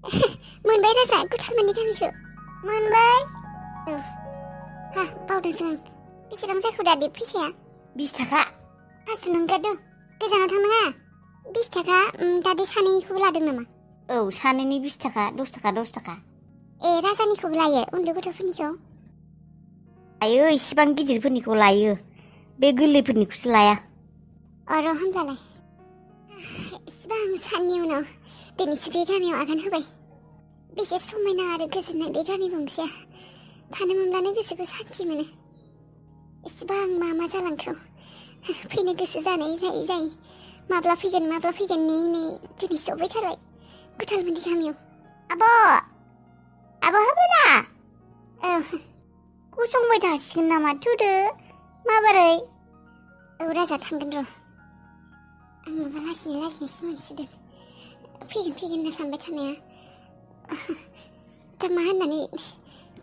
मोनबाय राजा गुथालमोननि गामिखौ मोनबाय औ हा बावदोंसो आं बेसेबां जाखो दादि फैसाया 20 थाखा हासु नंगारदों गोजानाव थांनाङा 20 थाखा दादि सानैनिखौबो लादों नामा औ सानैनि 20 थाखा 10 थाखा 10 थाखा ए राजानिखौबो लायो उन्दै गथ'फोरनिखौ लायो इसिबां गिदिरफोरनिखौ लायो बे गोरलैफोरनिखौसो लाया अर' होमब्लालाय इसिबां साननि उनाव दिनैसो बे गामियाव आगान होबाय बेसे समायना आरो गोजोननाय बे गामि गंसेया थानो मोनब्लानो गोसोखौ सान्थि मोनो इसिबां मा जालांखो फैनो गोसो जानाय जायै माब्ला फैगोन नै दिनै सफैथारबाय गुथालमोननि गामियाव आब' हाबोना औ गसंबाय थासिगोन नामा थुदो माबोरै औ राजा थांगोन र' आं माबा लाजिनायसो मोनसिदों फैगोन होनना सानबाय थानाया दा मा होननानै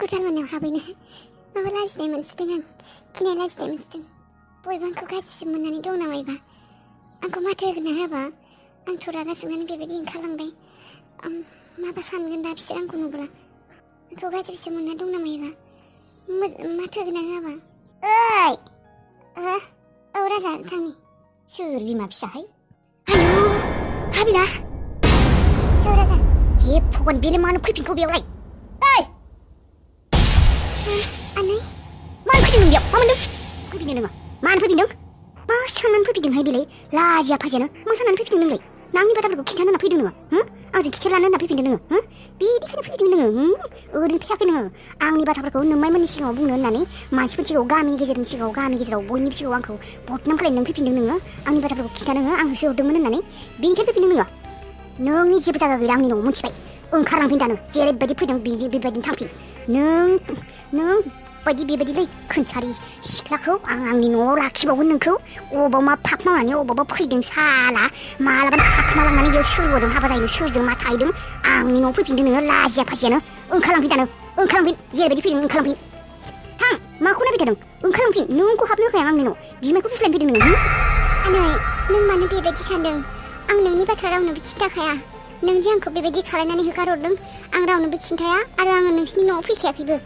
गुथालमोननियाव हाबैनो माबा लाजिनाय मोनसिदों आं गिनाय लाजिनाय मोनसिदों बयबो आंखौ गाज्रिसो मोननानै दं नामायबा आंखौ माथो होना होबा आंथ' रागा जोंनानै बेबायदि ओंखारलांबाय माबा सानगोन दा बिसोर आंखौ नुब्ला आंखौ गाज्रिसो मोनना दं नामायबा माथो होना होबा ओइ औ राजा थांनि सोर बिमा फिसाहाय आयु हाबिला औ राजा हे भगवान बेलाय मानो फैफिनखौ बेयावलाय ओइ आनै मानो फैदों बेयाव मा मोनदों फैफिनदों नोङो मानो फैफिनदों मा साननानै फैफिनदोंहाय बेलाय लाजिया फाजियानो मा साननानै फैफिनदों नोंलाय नांनि बाथ्राफोरखौ खिन्थानो होनना फैदों नोङो आंजों खिथेर लानो होनना फैफिनदों नोङो बिदिखौनो फैफिनदों नोङो ओरैनो फैयाखै नोङो आंनि बाथ्राफोरखौ नोंमाइमोननि सिगाङाव बुंनो होननानै मानसिफोरनि सिगाङाव गामिनि गेजेराव बयनिबो सिगाङाव आंखौ बदनाम खालायनो नों फैफिनदों नोङो आंनि बाथ्राफोरखौ खिन्थानो आं होसोहरदोंमोन होननानै बेनिखायनो फैफिनदों नोङो नोंनि जेबो जायगा गैला आंनि न'आव मिथिबाय ओंखारलांफिन दानो जेरैबायदि फैदों बेबायदिनो थांफिन नों बायदि बेबायदिलै खोनसारि सिख्लाखौ आंनि न'आव लाखिबावगोन नोंखौ अबाव मा फाप मावनानै अबावबा फैदों साला मालाबा थाखोमालांनानै बेयाव सोरजों हाबा जाहैदों सोरजों मा थाहैदों आंनि न'आव फैफिनदों नोङो लाजिया फाजियानो ओंखारलांफिन दानो ओंखारलांफिन जेरैबायदि फैदों ओंखारलांफिन थां माखौ नायबाय थादों ओंखारलांफिन नोंखौ हाबनो होखाया आंनि न'आव बिमायखौ फुस्लायनो फैदों नोङो आनै नों मानो बेबायदि सानदों आं नोंनि बाथ्रा रावनोबो खिन्थाखाया नों जे आंखौ बेबायदि खालायनानै होखारहरदों आं रावनोबो खिन्थाया आरो आङो नोंसिनि न'आव फैखायाखैबो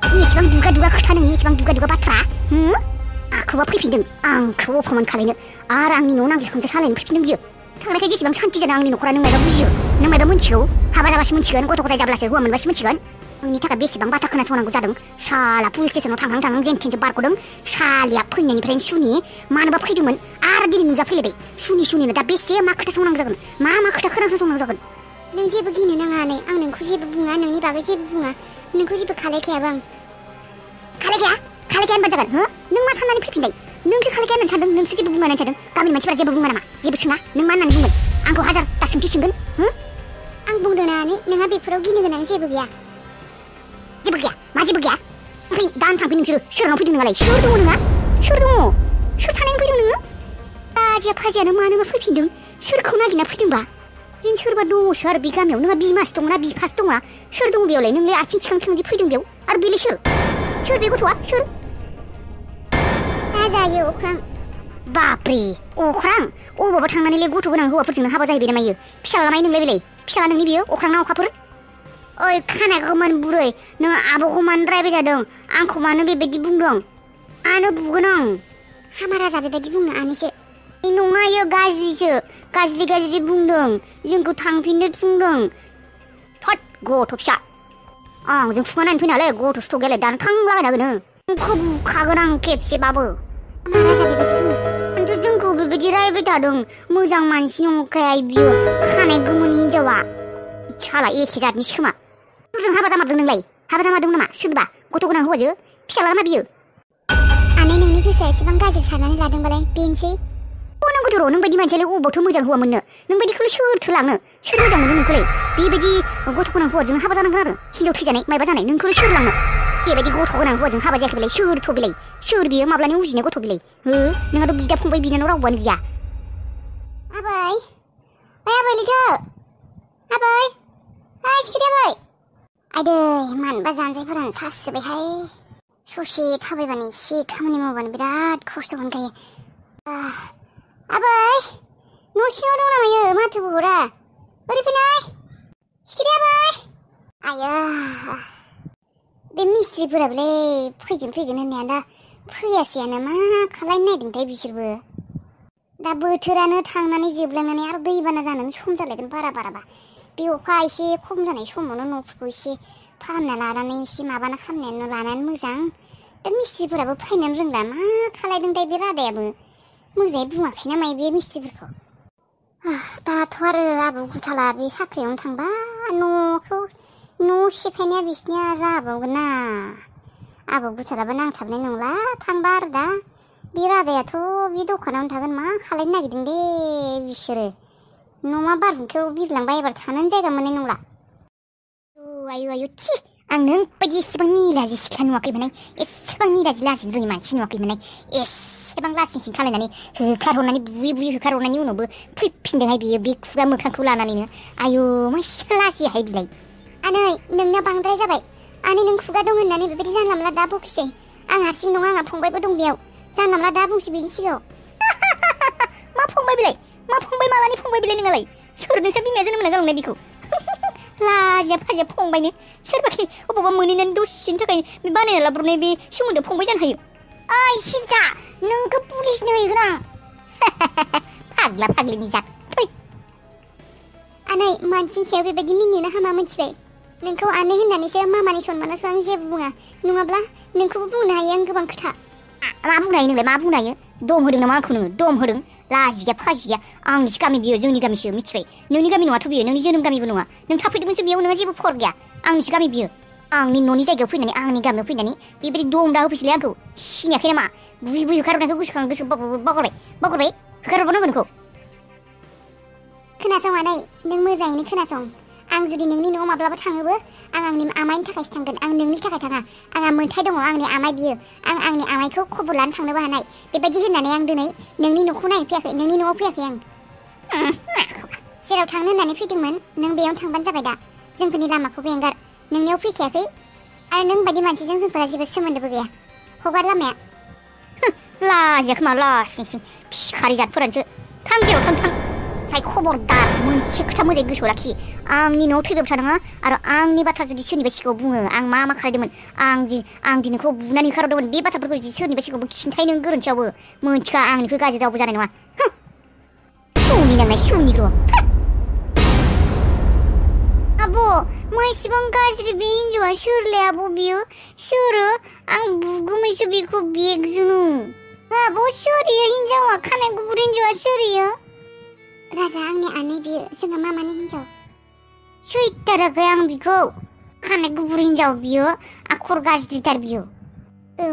एसेबां दुगा खोथा नोंनि एसेबां दुगा बाथ्रा आखौबा फैफिनदों आंखौ अपमान खालायनो आरो आंनि न'आव नांज्लाय खमज्लाय खालायनो फैफिनदों बियो थांनायखाय जेसेबां सान्थि जादों आंनि न'खरा नों मायबा बुजियो नों मायबा मोनथिगौ हाबा जाबासो मोनथिगोन गथ' गथाय जाब्लासो हौवा मोनबासो मोनथिगोन आंनि थाखाय बेसेबां बाथ्रा खोनासंनांगौ जादों साला पुलिस स्टेसनाव थांहां जेनथेनसो बारग'दों सालिया फैनायनिफ्रायनो सुनि मानोबा फैदोंमोन आरो दिनै नुजाफैलायबाय सुनिनो दा बेसे मा खोथा संनांगौ जागोन मा खोथा खोनासंनांगौ जागोन नों जेबो गिनो नाङा आनै आं नोंखौ जेबो बुङा नोंनि बागै जेबो बुङा नोंखौ जेबो खालायखायाबो आं खालायखाया होनबानो जागोन नों मा साननानै फैफिनबाय नोंसो खालायखाया होननानै सानदों नोंसो जेबो बुङा होननानै सानदों गामिनि मानसिफोरा जेबो बुङा नामा जेबो सोङा नों मा होननानै बुंगोन आंखौ हाजारथा सोंथि सोंगोन आं बुंदों नानै नोंहा बेफोराव गिनो गोनां जेबो गैया मा जेबो गैया ओमफ्राय दा आं थांफिन नोंसोरो सोरनाव फैदों नोंहालाय सोर दङ नोंहा सोर थानायनि फैदों नोङो लाजिया फाजियानो मानोबा फैफिनदों सोरखौ नागिरना फैदोंबा जों सोरबा दङसो आरो बे गामियाव नोंहा बिमासो दंना बिफासो दंना सोर दङ बेयावलाय नोंलाय आथिं थिखां फैदों बेयाव आरो बेलाय सोर बे गथ'आ सोर जायो अख्रां बाप्रे अख्रां अबावबा थांनानैलाय गथ' गोनां हौवाफोरजोंनो हाबा जाहैबाय ना मायो फिसाला नाय नोंलाय बेलाय फिसाला नोंनि बियो अख्रांना अखाफोर ओइ खानायखौ मान बुरै नों आब'खौ मानो रायबाय थादों आंखौ मानो बेबायदि बुंदों आनो बुगोन आं हामा राजा बेबायदि बुंनो आनैसो नङा इयो गाज्रिसो गाज्रि बुंदों जोंखौ थांफिननो बुंदों थट गथ' फिसा आंजों खुगा नायनो फैनालै गथ' स्ट'गेलाय दानो थांलाबायना नोंखौ बुखागोन आं खेबसेबाबो हामा राजा बेबायदि बुङो आंथ' जोंखौ बेबायदि रायबाय थादों मोजां मानसि नंखाया बियो खानाय गोमोन हिनजावा साला एखे जातनिसो खोमा सोरजों हाबा जामारदों नोंलाय हाबा जामारदों नामा सोरबा गथ' गोनां हौवाजो फिसाला मा बियो आनै नोंनि गोसोआ एसेबां गाज्रि साननानै लादोंबालाय बेनोसै नोंगौथ' र' नोंबायदि मानसियालाय अबावथ' मोजां हौवा मोननो नोंबायदिखौलाय सोरथो लांनो सोर मोजां मोनो नोंखौलाय बेबायदि गथ' गोनां हौवाजों हाबा जानांगोन आरो हिनजाव थैजानाय मायबा जानाय नोंखौलाय सोर लांनो बेबायदि गथ' गोनां हौवाजों हाबा जायाखै बेलाय सोरथ' बेलाय सोर बियो माब्लानि उजिनाय गथ' बेलाय नोंहाथ' बिदा फंबाय बिनानाव रावबोआनो गैया आबै लिथो आबै सिखिरि आबै आदै मानबा जानजायफोरानो सासोबायहाय ससे थाबायबानो एसे खामानि मावबानो बिराद खस्थ' मोनखायो आबै न' सिङाव दं नामायो माथोबो हरा ओरै फैनाय सिखिरि आया बे मिस्ट्रिफोराबोलै फैगोन होननाया दा फैयासैयानो मा खालायनो नायदोंथाय बिसोरबो दा बोथोरानो थांनानै जोबलांनानै आरो दैबाना जानानै सम जालायगोन बाराबा बे अखा एसे खम जानाय समावनो न'फोरखौ एसे फाहामना लानानै एसे माबाना खालामनानै लानानै मोजां दा मिस्ट्रिफोराबो फैनोनो रोंला मा खालायदोंथाय बे रादायाबो मोजाङै बुङाखै ना मायो बे मिस्ट्रिफोरखौ दाथ' आरो आबौ गुथाला बे साख्रियावनो थांबा न' सेफायनाया बिसनिया जाबावगोन ना आबौ गुथालाबो नांथाबनाय नंला थांबा आरो दा बे रादायाथ' बे दखानावनो थागोन मा खालायनो नागिरदों दे बिसोरो न'मा बारहुंखायाव बिरलांबा एबार थानोनो जायगा मोननाय नंला आयु थि आं नोंबायदि एसेबां निलाजि सिख्ला नुवाखैमोनहाय एसेबां निलाजि लाजिनो रोङि मानसि नुवाखैमोनहाय एसेबां लासिंसिं खालायनानै होखारहरनानै बुयै होखारहरनायनि उनावबो फैफिनदोंहाय बियो बे खुगा मोखांखौ लानानैनो आयु मासे लाजियाहाय बिलाय आनै नोंना बांद्राय जाबाय आनै नों खुगा दं होननानै बेबायदि जानला मोनला दा बखिसै आं हारसिं नङा आंहा फंबायबो दं बेयाव जानला मोनला दा बुंसै बिनि सिगाङाव मा फंबाय बिलाय मा फंबाय मालानि फंबाय बिलाय नोंहालाय सोर नोंसा बिमाया जोनोम होना गालांनाय बिखौ लाजिया फाजिया फंबायनो सोरबाखि अबावबा मोनहैनानै दसेनि थाखाय बे बानायना लाब्रबनाय बे सोमोन्दो फंबाय जानो हायो ओइ सिजा नोंखौ पुलिसनो हैगोन आं फाग्ला फाग्लिनि जात फै आनै मानसिनि सायाव बेबायदि मिनिनो हामा मोनथिबाय नोंखौ आनै होननानैसो मामानि सनमानावसो आं जेबो बुङा नङाब्ला नोंखौबो बुंनो हायो आं गोबां खोथा मा बुंनो हायो नोंलाय मा बुंनो हायो दम होदों नामा आंखौ नोङो दम होदों लाजिया फाजिया आंनिसो गामि बियो जोंनि गामिसो मिथिबाय नोंनि गामि नङाथ' बियो नोंनि जोनोम गामिबो नङा नों थाफैदोंमोनसो बेयाव नोङो जेबो फर गैया आंनिसो गामि बियो आंनि न'नि जायगायाव फैनानै आंनि गामियाव फैनानै बेबायदि दम दा होफैसैलाय आंखौ सिनायाखै नामा बुयै होखारहरनायखौ गोसो बावगारबाय होखारहरबावनांगौ नोंखौ खोनासं आनै नों मोजाङैनो खोनासं आं जुदि नोंनि न'आव माब्लाबा थाङोबो आं आंनि आमाइनि थाखायसो थांगोन आं नोंनि थाखाय थाङा आंहा मोन्थाय दङ आंनि आमाइ बियो आं आंनि आमाइखौ खबर लानो थांनोबो हानाय बेबायदि होननानै आं दिनै नोंनि न'खौ नायनो फैयाखै नोंनि न'आव फैयाखै आं जेराव थांनो होननानै फैदोंमोन नों बेयावनो थांबानो जाबाय दा जोंफोरनि लामाखौबो एंगार नोंनियाव फैखायाखै आरो नों बायदि मानसिजों जोंफोरा जेबो सोमोन्दोबो गैया हगार लामाया लाजिया खोमा लासिंसिं फिखारि जातफोरानोसो थां जेराव थां खबरदार मोनसे खोथा मोजाङै गोसोआव लाखि आंनि न'आव थैबाबो थानाङा आरो आंनि बाथ्रा जुदि सोरनिबा सिगाङाव बुङो आं मा खालायदोंमोन आं नोंखौ बुनानै होखारहरदोंमोन बे बाथ्राफोरखौ जुदि सोरनिबा सिगाङावबो खिन्थाय नों गोरोन्थियावबो मोनथिखा आंनिफ्राय गाज्रि रावबो जानाय नङा सुनि नांनाय सुनिग्र' आब' मा एसेबां गाज्रि बे हिन्जावा सोरलाय आब' बियो सोरो आं बुगौमैसो बेखौ बेगजोंनो आब' सोर इयो हिन्जावा खानाय गुफुर हिन्जावा सोर इयो राजा आंनि आनै बियो जोंहा मामानि हिन्जाव सैथाराखै आं बिखौ खानाय गुफुर हिन्जाव बियो आखर गाज्रिथार बियो औ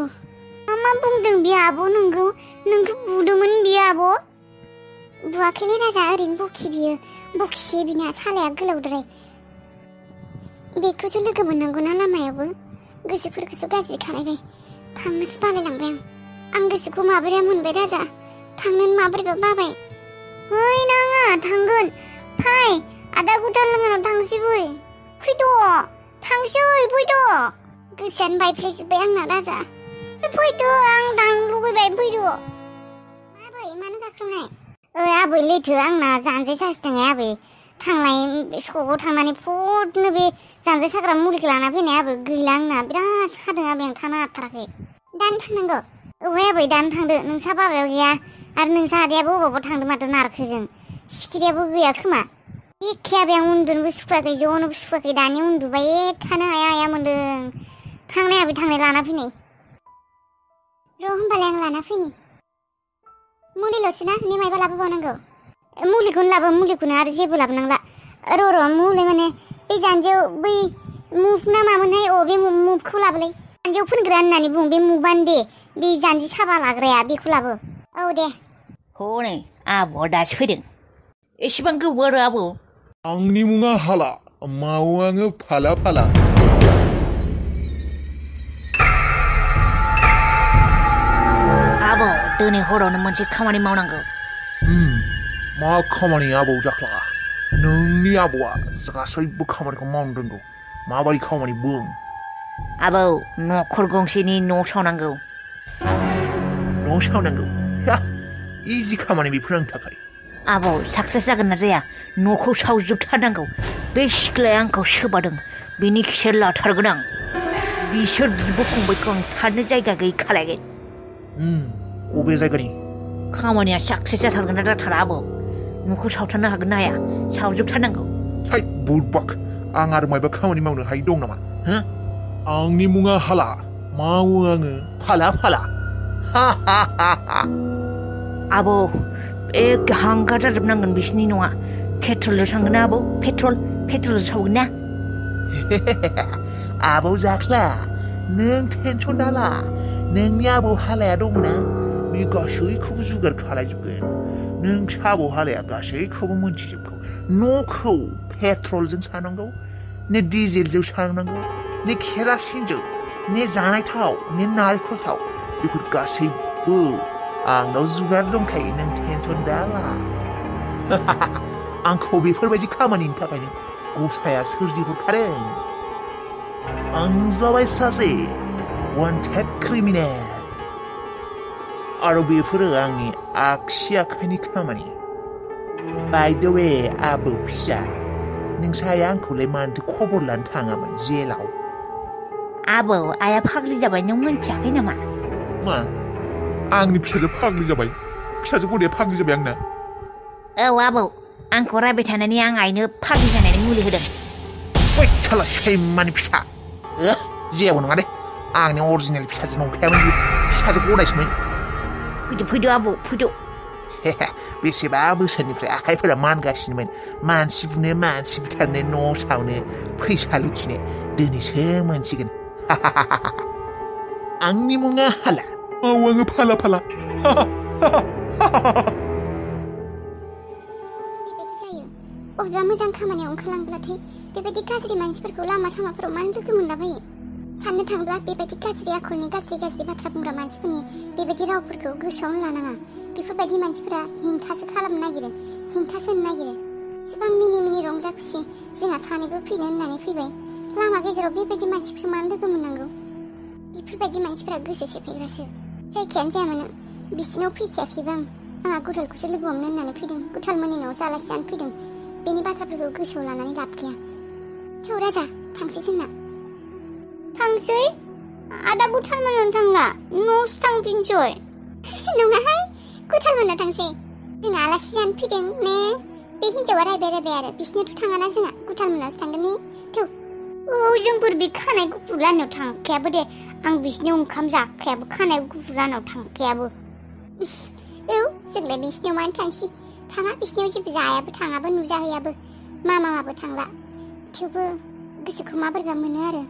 मा बुंदों बे आब' नोंखौ बुदोंमोन बियो आब' बुवाखैलै राजा ओरैनो बखि बियो बखिसे बिना सालाया गोलावद्राय बेखौसो लोगो मोननांगौना लामायावबो गोसोफोरखौसो गाज्रि खालायबाय थांनोसो बालायलांबाय आं गोसोखौ माबोरै मोनबाय राजा थांनोनो माबोरैबा बाबाय ओइ नाङा थांगोन फाय आदा गुदालाङाव थांसै फैद' थांसै फैद' गोसोआनो बायफ्लेजोब्बाय आंना राजा फैद' आं थांनो लुबैबाय फैद' आबै मानो गाख्रबनाय आबै लैथो आंना जानजाय सासिदों आबै थांनाय सकआव थांनानै फटनो बे जानजाय साग्रा मुलिखौ लाना फैनाय आबै गैला आंना बिराद सादों आबै आं थानो हाथाराखै दानो थांनांगौ औहाय आबै दानो थांदो नोंसा बाबायाव गैया आरो नोंसा आदायाबो अबावबा थांदों माथो नारखोजों सिखिरियाबो गैया खोमा एखे आबै आं उन्दुनोबो सुखुवाखै जनोबो सुखुवाखै दानि उन्दुबाय थानो हाया मोनदों थांनाय आबै थांनाय लाना फैनाय र' होमबालाय आं लाना फैनि मुलिल'सो ना ने मायबा लाबोबावनांगौ मुलिखौनो लाबो मुलिखौनो आरो जेबो लाबोनांला र' मुलि माने बे जानजियाव बै मुभ ना मामोनहाय बे मुभखौ लाबोलाय जानजियाव फोनग्रा होननानै बुं बे मुभआनो दे बे जानजि साबा लाग्राया बेखौ लाबो औ दे हनै आब'आ दासो फैदों एसेबां गोबाव आरो आबौ आंनि मुङा हाला मावो आङो फाला फाला आबौ दिनै हरावनो मोनसे खामानि मावनांगौ मा खामानि आबौ जाख्ला नोंनि आबौआ गासैबो खामानिखौ मावनो रोंगौ माबायदि खामानि बुं आबौ न'खर गंसेनि न' सावनांगौ न' सावनांगौ इजि खामानि बेफोर आंनि थाखाय आबौ साक्सेस जागोन ना जाया न'खौ सावजोबथारनांगौ बे सिख्लाया आंखौ सोबादों बिनि खिसोर लाथारगोन आं बिसोर बिब' फंबायखौ आं थानो जायगा गैयै खालायगोन अबे जायगानि खामानिया साक्सेस जाथारगोन ना जाथारा आबौ न'खौ सावथारनो हागोन ना हाया सावजोबथारनांगौ हाय बुरबाक आं आरो मायबा खामानि मावनो हायि दं नामा हो आंनि मुङा हाला मावो आङो फाला फाला आबौ एखे हांगार जाजोबनांगोन बिसिनि न'आ पेट्रलजों थांगोन ना आबौ पेट्रलजों सावगोन ना आबौ जाख्ला नों टेनसन दाला नोंनि आबौ हालाया दंना बे गासैखौबो जुगार खालायजोबगोन नों आबौ हालाया गासैखौबो मोनथिजोबगौ न'खौ पेट्रलजों सावनांगौ ने डिजेलजों सावनांगौ ने केरासिनजों ने जानाय थाव ने नारेंखल थाव बेफोर गासैबो आंनाव जुगार दंखायो नों टेनसन दाला आंखौ बेफोरबायदि खामानिनि थाखायनो गसाया सोरजिहरखादों आं जाबाय सासे वान्टेड क्रिमिनेल आरो बेफोरो आंनि आगसि आखाइनि खामानि बाय द वे आबौ फिसा नोंसाया आंखौलाय मानोथो खबर लानो थाङामोन जेलाव आबौ आइया फाग्लि जाबाय नों मोनथियाखै नामा मा आंनि फिसाजो फाग्लि जाबाय फिसाजो गदाया फाग्लि जाबाय आंना औ आबौ आंखौ रायबाय थानानै आं आइनो फाग्लि जानायनि मुलि होदों ओइ साला सैमानि फिसा जेबो नङा दे आंनि अरिजिनेल फिसाजो नंखायामोन बियो फिसाजो गदायसोमोन फैदो आबौ फैदो बेसेबा बोसोरनिफ्राय आखाइफोरा मानगासिनोमोन मानसि बुनो मानसि बुथारनो न' सावनो फैसा लुथिनो दिनैसो मोनसिगोन आंनि मुङा हाला आङो फाला फाला बेबायदि जायो अबेबा मोजां खामानियाव ओंखारलांब्लाथाय बेबायदि गाज्रि मानसिफोरखौ लामा सामाफोराव मानो लोगो मोनलाबायो साननो थांब्ला बेबायदि गाज्रि आखलनि गाज्रि बाथ्रा बुंग्रा मानसिफोरनि बेबायदि रावफोरखौ गोसोआवनो लानाङा बेफोरबायदि मानसिफोरा हेंथासो खालामनो नागिरो हेंथासो होनो नागिरो एसेबां मिनि रंजा खुसि जोंहा सानैबो फैनो होननानै फैबाय लामा गेजेराव बेबायदि मानसिखौसो मानो लोगो मोननांगौ बेफोरबायदि मानसिफोरा गोसो सेफायग्रासो जायखियानो जाया मानो बिसिनाव फैखायाखैबा आंहा गुथालखौसो लोगो हमनो होननानै फैदों गुथालमोननि न'आव जालासि जानो फैदों बेनि बाथ्राफोरखौ गोसोआव लानानै लाब गैया थौ राजा थांसै जोंना थांसै आदा गुथालमोननाव थांला न'आवसो थांफिनसै नङाहाय गुथालमोननाव थांसै जोंहा आलासि जानो फैदों ने बे हिन्जावा रायबाय आरो बिसिनोथ' थाङाना जोंहा गुथालमोननावसो थांगोन ने थौ जोंफोर बे खानाय गुफुर लानायाव थांखायाबो दे आं बिसिनियाव ओंखाम जाखायाबो खानाय गुफुर लानायाव थांखायाबो जोंलाय बिसिनियाव मानो थांसै थाङा बिसिनियाव जेबो जायाबो थाङाबो नुजाहैयाबो मामाबो थांला थेवबो गोसोखौ माबोरैबा मोनो आरो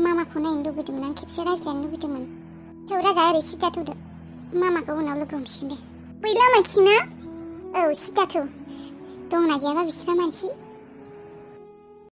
मामाखौ नायनो लुबैदोंमोन आं खेबसे रायज्लायनो लुबैदोंमोन थौ राजा ओरै सिदा थौदो मामाखौ उनाव लोगो हमसिगोन दे बै लामाखिना औ सिदा थौ दंना गैयाबा बिस्रा मानसि